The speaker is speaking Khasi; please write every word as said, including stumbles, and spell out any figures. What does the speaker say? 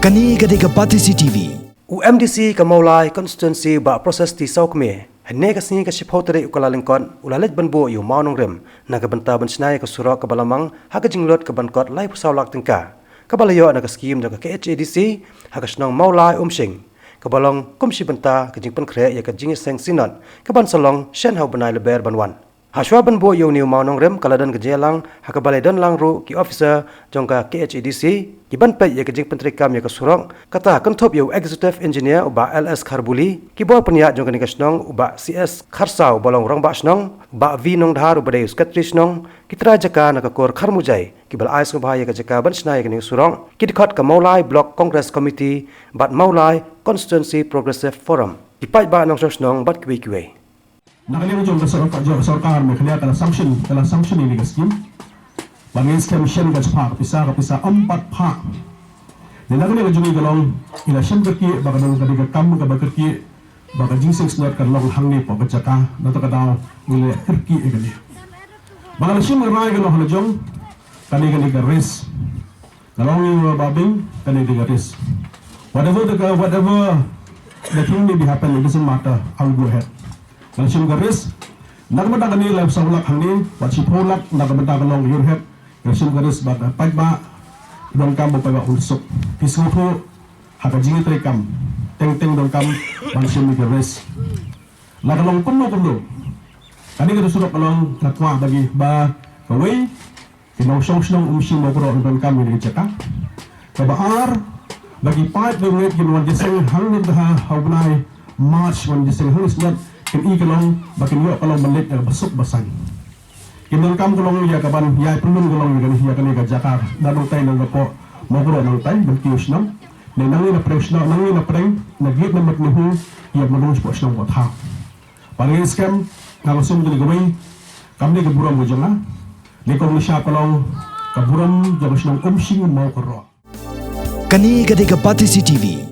Kane ka dei ka Batesi T V. U M D C ka Mawlai Constituency, Bah Precious T Sawkmie, hynne ka sngi ka shiphew tarik u Kyllalyngkot, u la leit ban buh ïa u mawnongrim na ka bynta ban shna ïa ka surok kaba la mang ha ka jinglut ka ban kot laiphew saw lak tyngka, kaba la ïoh na ka skhim jong ka K H A D C ha ka shnong Mawlai Umshing, kaba long kum shi bynta ka jingpynkhreh ïa ka jingïaseng synod ka ban sa long shen ha u bnai Lber ban wan. Hashwa ban buh ïa une u mawnongrim, ka la don ka jingïalang ha kaba la ïadonlang ruh ki officer jong ka K H A D C, ki ban peit ïa ka jingpyntreikam ïa ka surok, kata kynthup ïa u Executive Engineer u Bah L S Kharbuli, ki bor pynïaid jong kane ka shnong u Bah C S Kharsaw uba long rangbah shnong, u Bah V Nongdhar uba dei u Secretary shnong, ki trai jaka na ka kur Kharmujai, kiba la ai sngewbha ïa ka jaka ban shna ïa kane ka surok, ki dkhot ka Mawlai Block Congress Committee bad Mawlai Constituency Progressive Forum, ki paidbah nongshong shnong bad kiwei kiwei. Na ka liang jong ka sorkar, jong ka sorkar Meghalaya ka la sanction, ka la sanction ïa ka skim. Ba ngi skim shen ka jingphah ka pisa, ka pisa ym pat phah. Te na ka liang jong ngi ka long, ngi la shim kyrkieh ba ka dei ka kam kaba kyrkieh, ba ka jingïaseng synod kan long hangne hapoh ka jaka, na kata ka daw ngi la kyrkieh ïa kane. Ba ka la shim ka rai ka long ha la jong, kane kane ka risk. Ka long ïa ba bing, kane dei ka risk. Whatever the, whatever the thing may be happen, it doesn't matter. I will go ahead. Ka la shim ka risk. Na ka bynta kane laiphew saw lak hangne, bad shiphew lak, na ka bynta ka long Yorhat. Ka la shim ka risk bad paidbah, donkam ba paidbah un suk. Phi sngewthuh ha ka jingïatreikam. Teng teng donkam ban shim ka risk. La ka long kumno kumno. Kane ka surok ka long ka kwah ba ngi ba kawei, ki nongshong shnong Umshing Mawkroh yn donkam ïa kane ka jaka. Kaba ar, ba ki paid ba ngeit kin wan jingïaseng hangne ha, ha u bnai March, wan jingïaseng hangne synod, kin i ka long ba kin ïoh ka long ban leit ïa kaba suk ba saiñ. Kin donkam ka long ïa ka ban ïai pynlong ka long ïa kane, ïa kane ka jaka, da nangtai na ka poh Mawkroh nangtai, ban kiew shnong. Ne nangne na pdeng shnong, nangne na pdeng, na gate number twenty-two, ïa ban long shapoh shnong Bothaw. Ba ngi skem, nga la sum kane kawei, kam dei ka burom ka jong nga. Ne kong ni sha ka long ka burom jong ka shnong Umshing Mawkroh. Kane ka dei ka Batesi T V.